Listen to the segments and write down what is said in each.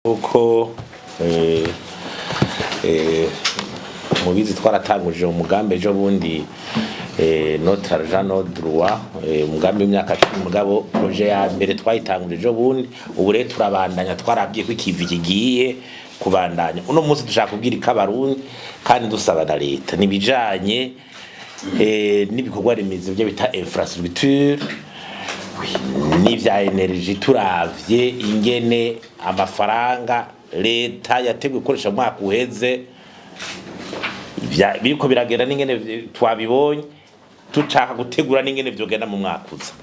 Uko mubizi, twaratanguje umugambi ejo bundi, notre argent nos droits, umugambi w'imyaka 10. Mugabo projet ya mbere twayitanguje ejo bundi, ubu rero turabandanya. Twarabwiye ko ikivi kigiye kubandanya. Uno munsi dushaka kubwira ko Abarundi kandi dusaba na leta nibijanye n'ibikorwa remezo byo bita infrastructure n'ivya énergie. Turavye ingene amafaranga leta yateguye gukoresha mu mwaka uheze biriko biragenda n'ingene twabibonye, dushaka gutegura n'ingene vyogenda mu mwaka uza.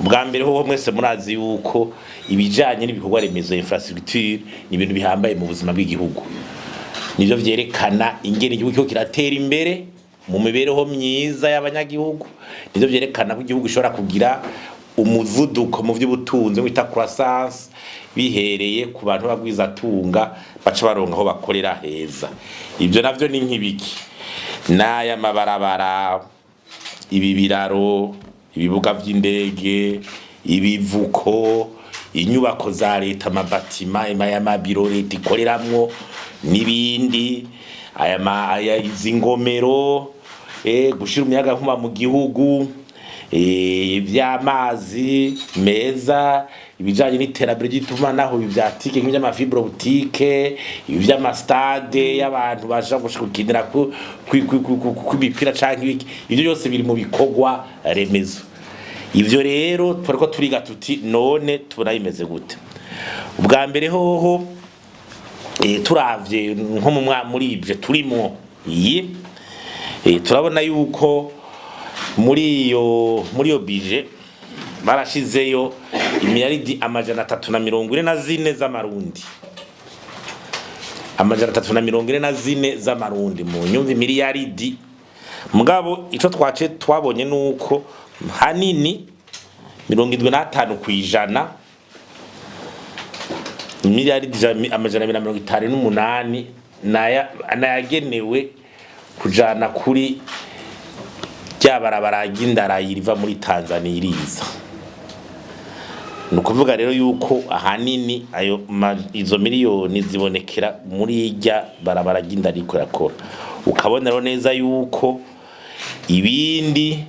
Ubwa mbere hoho, mwese murazi yuko ibijanye n'ibikorwa remezo, infrastructure, ni ibintu bihambaye mu buzima bw'igihugu. Nivyo vyerekana ingene igihugu kiriko kiratera imbere mu mibereho myiza y'abanyagihugu. Nivyo vyerekana ko igihugu gishobora kugira umuvuduko mu vy'ubutunzi wita croissance, bihereye ku bantu bagwizatunga baca baronka aho bakorera heza. Ivyo navyo ni nk'ibiki? N'aya mabarabara, ibi biraro, ibibuga vy'indege, ibivuko, inyubako za leta, ama bâtiments y'amabiro leta ikoreramwo n'ibindi, aya izi ngomero, gushira umuyagankuba mu gihugu, ivy'amazi meza, ibijanye n'iterambere ry'itumanaho, ibi vya TIC nk'ivy'ama fibres optiques, ibi vy'ama stades y'abantu baja gushika gukinira ku mipira canke ibiki, ivyo byose biri mu bikorwa remezo. Ivyo rero twariko turiga tuti: none tubona bimeze gute? Ubwa mbere hoho, turavye nko muri ivyo turimwo iyi, turabona yuko muri iyo budget barashizeyo imiliyaridi 344 z'amarundi, 344 z'amarundi, mu nyumva miliyaridi. Mugabo ico twace twabonye nuko hanini 75%, miliyaridi 258, nayagenewe kujana kuri rya barabara ry'indarayi riva muri Tanzania iriza. Ni ukuvuga rero yuko ahanini ayo izo miliyoni zibonekera muri irya barabara ry'indarayi riko rakora. Ukabona rero neza yuko ibindi,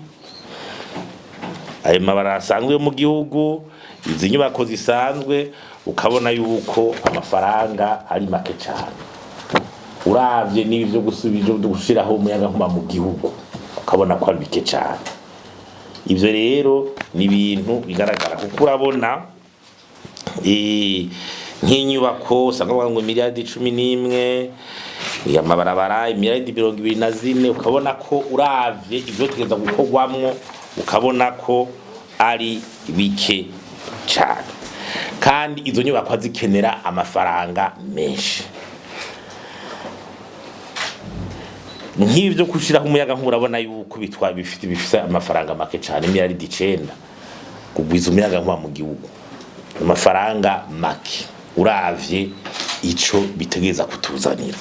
ayo mabarabara asanzwe yo mu gihugu, izi nyubako zisanzwe, ukabona yuko amafaranga ari make cane. Uravye n'ibi vyo gusubira gushiraho umuyagankuba mu gihugu, ukabona ko ari bike cane. Ivyo rero ni ibintu bigaragara, kuko urabona nk'inyubako usanga bavuga ngo miliyardi 11, amabarabara imiliyardi 24. Ukabona ko uravye ivyo tugeza gukorwamwo, ukabona ko ari bike cane, kandi izo nyubako zikenera amafaranga menshi. Nk'ibi byo gushiraho umuyaga nkuba, urabona yuko bitwa bifise amafaranga make cane, miliyaridi 9. Kugwiza umuyaga nkuba mu gihugu, amafaranga make uravye ico bitegereza kutuzanira.